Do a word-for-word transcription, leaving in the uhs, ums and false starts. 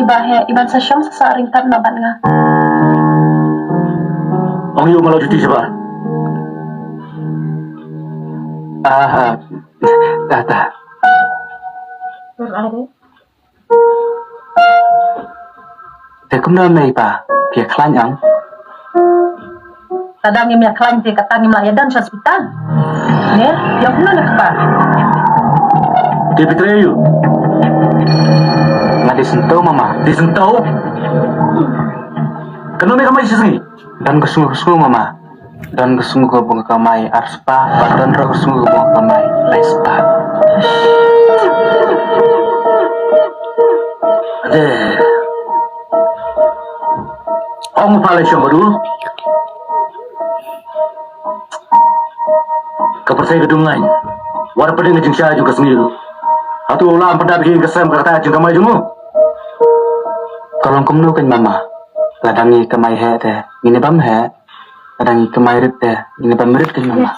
Ba heh, i ban sa shong sa sah ryngkat noh bad nga. Ong ïa u ma la juti shabar. Ah, ta ta. Te kumno mei pa, phi ïa khlaiñ ong? Lada ngim ïa khlaiñ te kata ngim lah ïa don sha hospital. Ne, ïa kumno ne kpa? Te phi trei ïa u? Nga dei sngewthuh mama. Dei sngewthuh? Kano me kamai shi sngi? Don ka sngew ka sngew mama. Don ka sngew ka bun ka kamai ar spah, bad don ruh ka sngew ka bun ka kamai lai spah. Ade. Ong u Pha Laishong bad u. Ka pyrthei ka dum lain. Wat pdeng ka jingshai jong ka sngi ruh. Hato u la pyndat ïa ka sem kata jingkamai jong u? Ka long kumno kein mama? Lada ngi kamai heh te ngin ïa bam heh. Lada ngi kamai rit te ngin ïa bam rit kein mama.